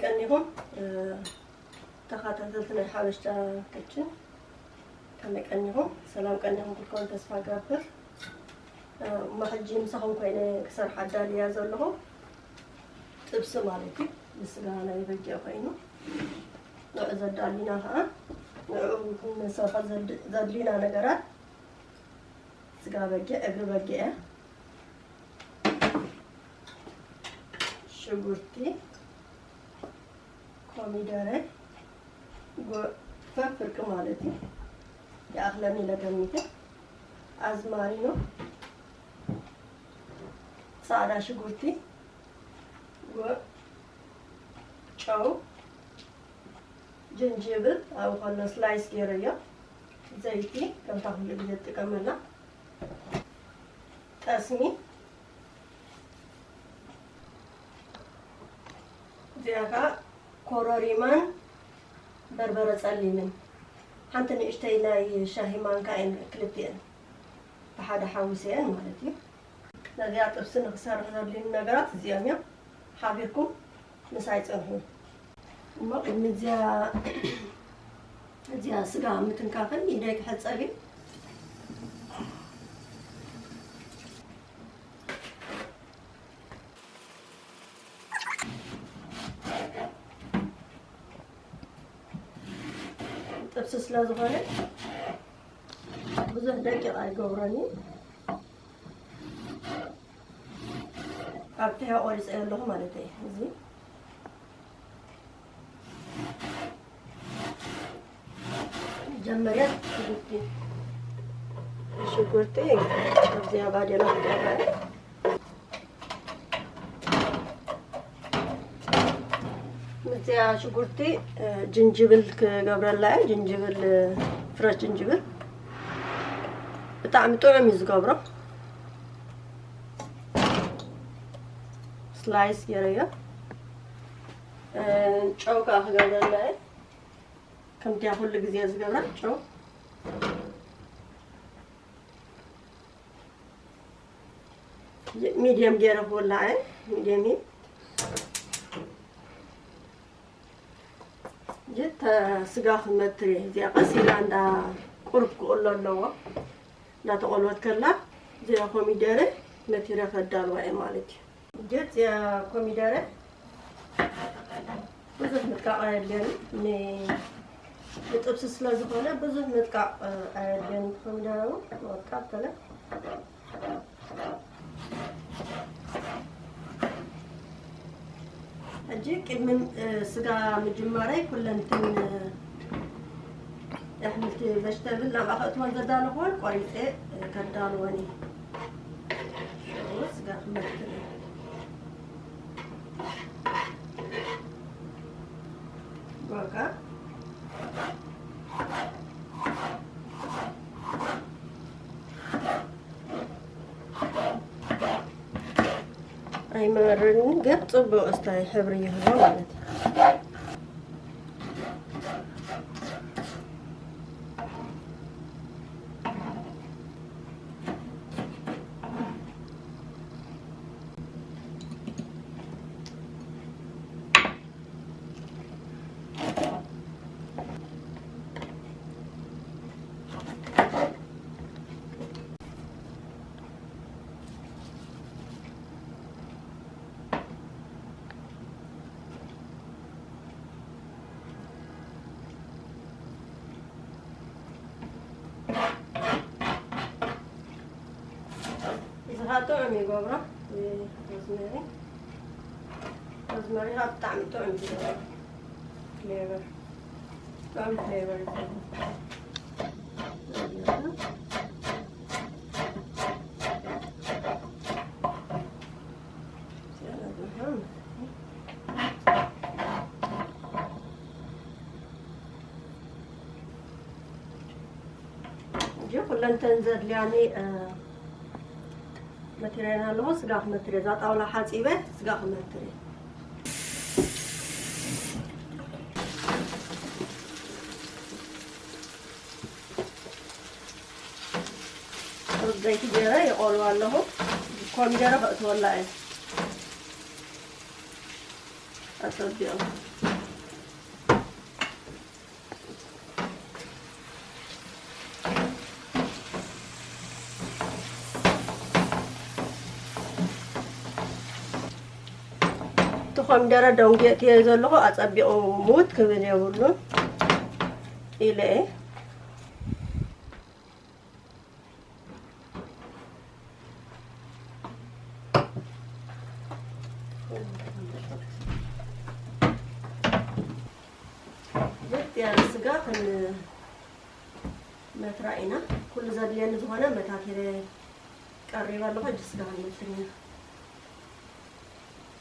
ቀኒኹም፣ እ፣ ተኸታተልቲ ናይ ሓበሽታ ክችን፣ ከመይ ቀኒኹም? ሰላም ቀኒኹም ክትኮኑ ተስፋ እገብር። እ፣ እሞ ሕጂ ምሳኹም ኮይነ ክሰርሕ ኣዳልያ ዘለኹ ጥብሲ ማለት እዩ። ብስጋ ናይ በጊዕ ኮይኑ ንዑ ዘዳሊና ኸዓ ንዑ ክንሰርሖ ዘድ-፣ ዘድሊና ነገራት ስጋ በጊዕ፣ እግሪ በጊዕ፣ ሽጉርቲ፣ ኮሚደረ፣ ጎ-፣ ፈፍርቂ ማለት እዩ። ይኣኽለኒ ኢለ ገሚተ። ኣዝማሪኖ፣ ጻዕዳ ሽጉርቲ፣ ጎ-፣ ጨው፣ ጅንጅብል፣ ኣብኡ ከሎ ስላይስ ገይረዮ። ዘይቲ፣ ከምታ ኩሉ ግዜ እጥቀመላ። ጠስሚ፣ እዚኣ ከኣ ኮረሪማን በርበረ ጸሊምን፣ ሓንቲ ንእሽተይ ናይ ሻሂ ማንካ እየን፣ ክልቲኤን ብሓደ ሓዊሰየን ማለት እዩ። ነዚኣ ጥብሲ ንክሰርሕ ዘድልዩኒ ነገራት እዚኦም እዮም። ሓቢርኩም ምሳይ ጽንሑ። እሞ ቅድሚ እዚኣ፣ እዚኣ ስጋ ምትንካፈይ ኢደይ ክሕጸብ እዩ። ጥብሲ ስለ ዝኾነ ብዙሕ ደቂቕ ኣይገብሮን እዩ። ኣብቲ ቆሪፀ ኣለኹ ማለት እዩ። እዚ መጀመርያ ሽጉርቲ፣ ሽጉርቲ ኣብዚኣ ባዴላ ክገብራ እየ። ምስዚኣ ሽጉርቲ፣ እ፣ ጅንጅብል ክገብረላ እየ። ጅንጅብል፣ እ፣ ፍረሽ ጅንጅብል ብጣዕሚ ጥዑም እዩ ዝገብሮ። ስላይስ ገይረዮ። እ፣ ጨው ከዓ ክገብረላ እየ። ከምቲያ ኩሉ ግዜ ዝገብራ ጨው። ሚድየም ገይረ ክወላዐ፣ ሚድየም እዩ። እተ ስጋ ክመትር እየ። እዚኣ ቀስ ኢላ እንዳ ቁርብ ክቕሎ ኣለዎ። እንዳተቆልወት ከላ እዚኣ ኮሚደረ መቲረ ከዳልዋ እየ ማለት እዩ። እጀት እዚኣ ኮሚደረ ብዙሕ ምጥቃቕ ኣየድልየኒ። ን-፣ ንጥብሲ ስለ ዝኾነ ብዙሕ ምጥቃቕ፣ እ፣ ኣየድልየኒ። ኮሚደረ እውን ምጥቃቕ ከለ ሕጂ ቅድሚ፣ እ፣ ስጋ ምጅማረይ ኩለንትን፣ እ፣ ኣሕምልቲ ቨጅተብል ናብኣ ከእትወን ዘዳለኹወን ቆሪፀ፣ እ፣ ከዳልወን እየ። ሽዑ ስጋ ክመትር እየ። በቃ። ኣይመረርን ግን ጽቡቕ እስታይ ሕብሪ ይህቦ ማለት እዩ። እዚ ኸኣ ጥዑም ይገብሮ። እዚ ሮዝመሪ፣ ሮዝመሪ ኸኣ ብጣዕሚ ጥዑም ይገብሮ። ፍሌቨር፣ ጥዑም ፍሌቨር ይገብሮ። ሕጂ ኩለንተን ዘድልያኒ፣ እ፣ መትረን ኣለኹ። ስጋ ክመትር እየ። እዛ ጣውላ ሓፂበ ስጋ ክመትር እየ። ሩዝ ዘይቲ ገይረ ይቆልዋ ኣለኹ። ኮሚደረ ከእትወላ እየ። ኣጸቢቑ። እቲ ኮሚደረ ደንጉየትዮ ዘለኹ ኣጸቢቑ ምውት ክብል የብሉን ኢለ እየ። ልጥ ያለ ስጋ ክንመትራ ኢና። ኩሉ ዘድልየኒ ዝኾነ መታቲረ ቀሪበ ኣለኹ። ሕጂ ስጋ ክንመትር ኢና።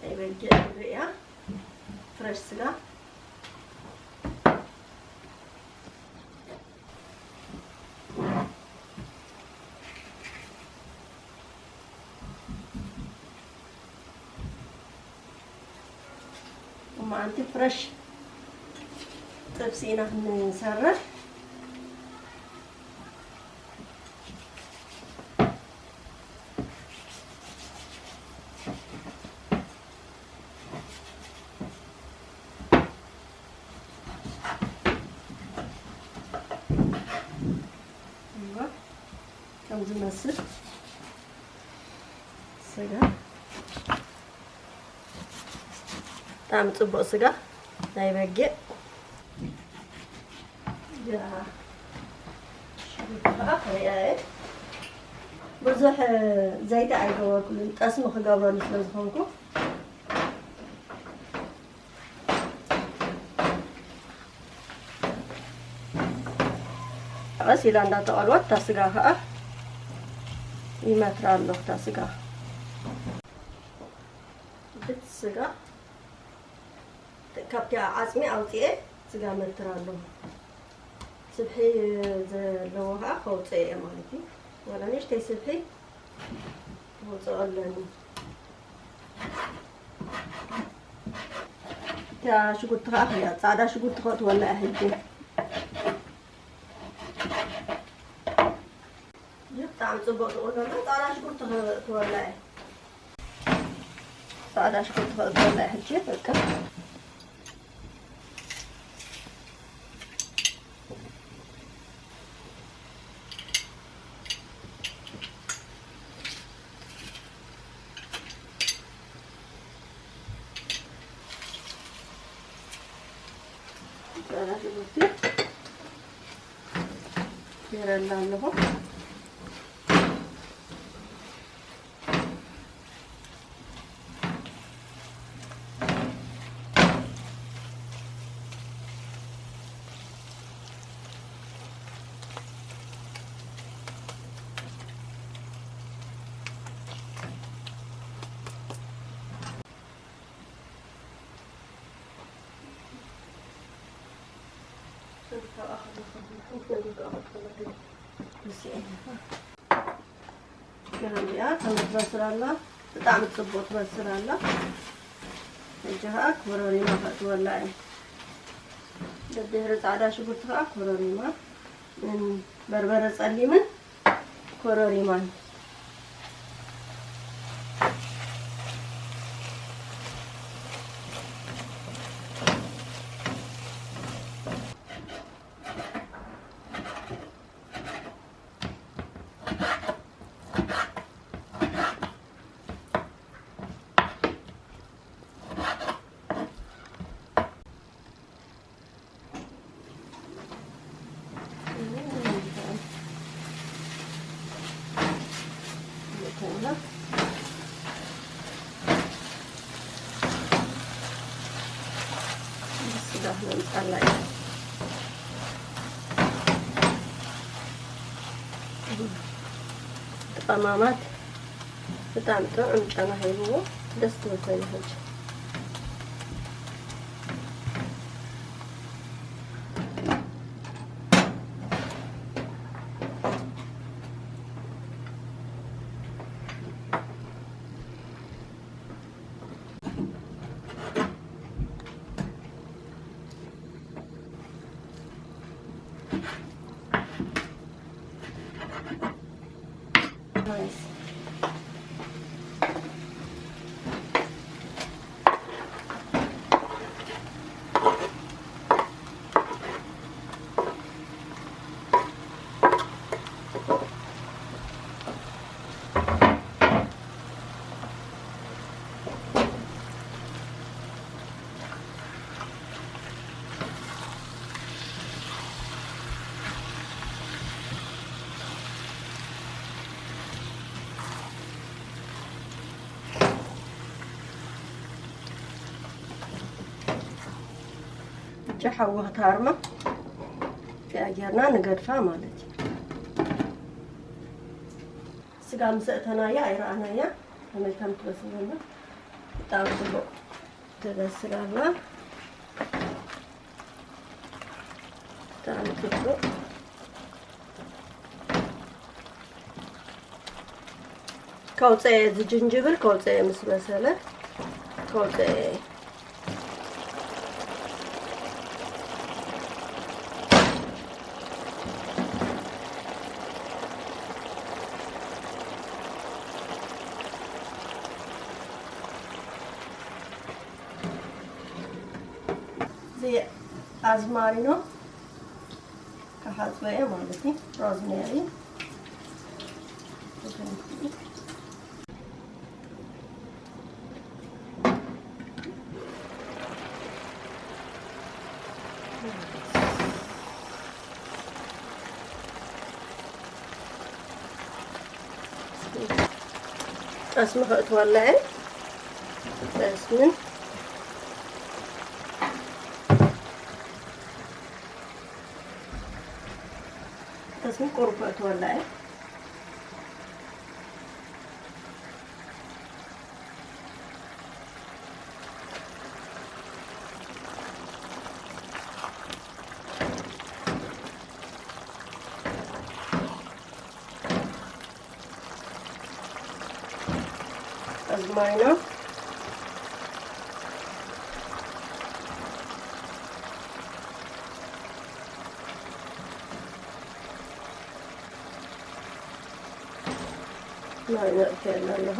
ናይ በጊዕ ንሪኣ ፍረሽ ስጋ። እሞ ኣንቲ ፍረሽ ጥብሲ ኢና ክንሰርሕ። እዋ፣ ከም ዝመስል ስጋ፣ ብጣዕሚ ጽቡቕ ስጋ ናይ በጊዕ። ያ፣ ሽጉርቲ ከዓ ክሪኣ እየ። ብዙሕ ዘይቲ ኣይገበርኩሉን፣ ጠስሚ ክገብረሉ ስለ ዝኾንኩ። ቀስ ኢላ እንዳተቐልወት፣ እታ ስጋ ከዓ ይመትራ ኣለኹ። እታ ስጋ፣ ብት ስጋ ካብቲ ዓፅሚ ኣውፅኤ ስጋ መትር ኣለኹ። ስብሒ ዘለዎ ከዓ ከውፅእ እየ ማለት እዩ። ዋላ ንእሽተይ ስብሒ ክወፅኦ ኣለኒ። እታ ሽጉርቲ ከዓ ክሪኣ፣ ፃዕዳ ሽጉርቲ ከእትወላ እያ ሕጂ። ብጣዕሚ ፅቡቅ ትቁኖ ኣሎ። ፃዕዳ ሽጉርቲ ከእትወላ እየ። ፃዕዳ ሽጉርቲ ከእትወላ እየ ሕጂ፣ በቃ። ፃዕዳ ሽጉርቲ ገይረላ ኣለኹ። ገና እዚኣ ከም ትበስል ኣላ፣ ብጣዕሚ ጽቡቕ ትበስል ኣላ። ሕጂ ኸኣ ኮረሪማ ከእትወላ እየ። ደድሕሪ ጻዕዳ ሽጉርቲ ኸኣ ኮረሪማ፣ ምን በርበረ ጸሊምን ኮረሪማን። ስጋ ነምጻላ እዩ። እቲ ቀማማት ብጣዕሚ ጥዑም ጨና ሂብዎ፣ ደስ ትብል ኮይና ሕጂ። ሓዊ ክተሃርማ እዚኣ ጌርና ንገድፋ ማለት እዩ። ስጋ ምስ ኣእተናያ ኣይረኣናያ ከመይ ከም ትበስል ዘላ። ብጣዕሚ ጽቡቕ ትበስል ኣላ። ብጣዕሚ ጽቡቕ። ከውፅአ፣ እዚ ጅንጅብል ከውፅአ፣ ምስ በሰለ ከውፅአ። እዚ ኣዝማሪኖ ክሓፅቦ እየ ማለት እዩ። ሮዝሜሪ ጠስሚ ከእትወላ እየ። ጠስምን ጠስሚ ቁሩብ ከእትወላ እየ። ኣዝማሪኖ ማይ ነእትየላ ኣለኹ።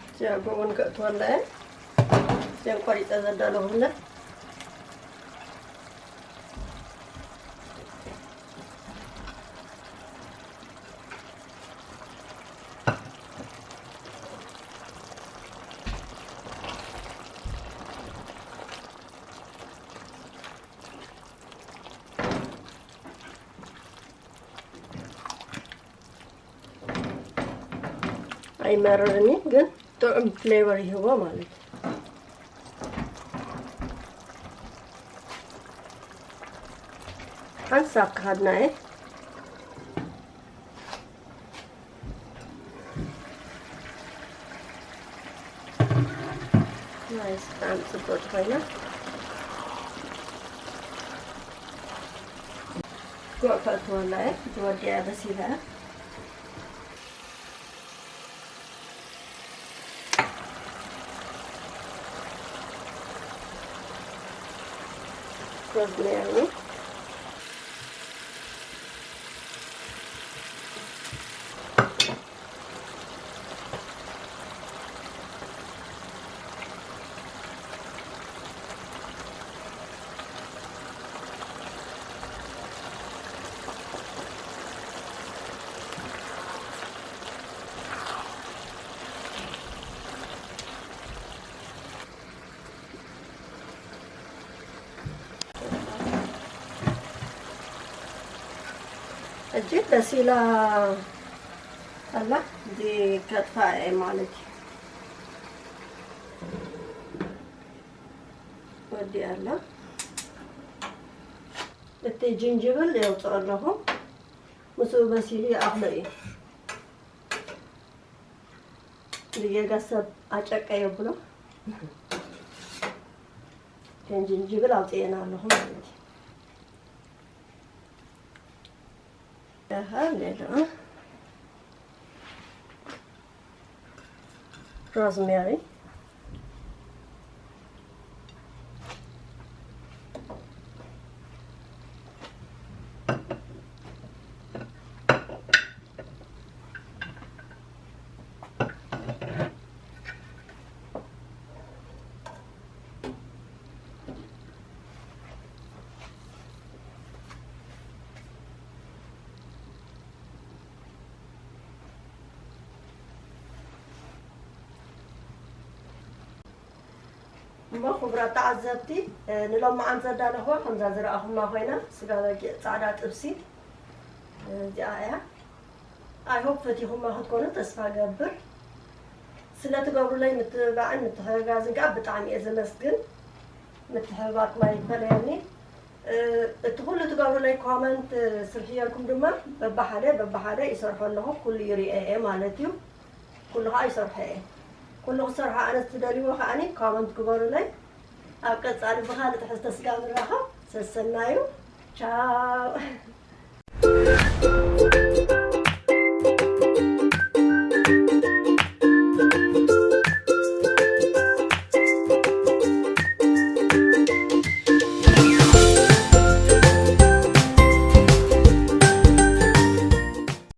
እዚኣ ጎቦን ከእትወላ እየ። እዚኣን ቆሪፀ ዘዳለኹለን። ኣይመረርን እዩ፣ ግን ጥዑም ፍሌቨር ይህቦ ማለት እዩ። ሓንሳብ ክሃድና እየ። ናይስ፣ ብጣዕሚ ጽብቕቲ ኮይና። ጉዕ ከእትወላ እየ፣ ተወዲኣ በሲላ እያ። ሮዝሜሪ። ሕጂ በሲላ ኣላ፣ እዚ ከጥፋ እየ ማለት እዩ። ወዲኣ ኣላ። እቲ ጅንጅብል የውፅኦ ኣለኹ፣ ምስኡ በሲሉ ይኣኽሎ እዩ። ብጌጋ ሰብ ኣጨቀ የብሎ። ከም ጅንጅብል ኣውፅኤና ኣለኹ ማለት እዩ። ኣሃ፣ ሌላ ሮዝሜሪ። እሞ ክቡራት ተዓዘብቲ፣ እ፣ ንሎምዓንቲ ዘዳለኹዋ ከምዛ ዝረኣኹማ ኮይና፣ ስጋ በጊዕ ጻዕዳ ጥብሲ፣ እ፣ እዚኣ እያ። I hope ፈቲኹማ ክትኮኑ ተስፋ ገብር። ስለ ትገብሩለይ ምትብባዕን ምትሕግጋዝን ከዓ ብጣዕሚ እየ ዘመስግን። ምትሕብባርኩም ኣይፈለየኒ። እቲ ኩሉ ትገብሩለይ comment ስርሕየልኩም ድማ በብሓደ በብሓደ ይሰርሖ ኣለኹ። ኩሉ ይሪኦ እየ ማለት እዩ። ኩሉ ከዓ ይሰርሖ እየ። ኩሉ ክሰርሖ ኣነ ትደልይዎ ከዓኒ comment ግበሩለይ። ኣብ ቀፃሊ ብኻልእ ትሕዝቶ ስጋ ንራኸብ። ሰሰናዩ። ቻው።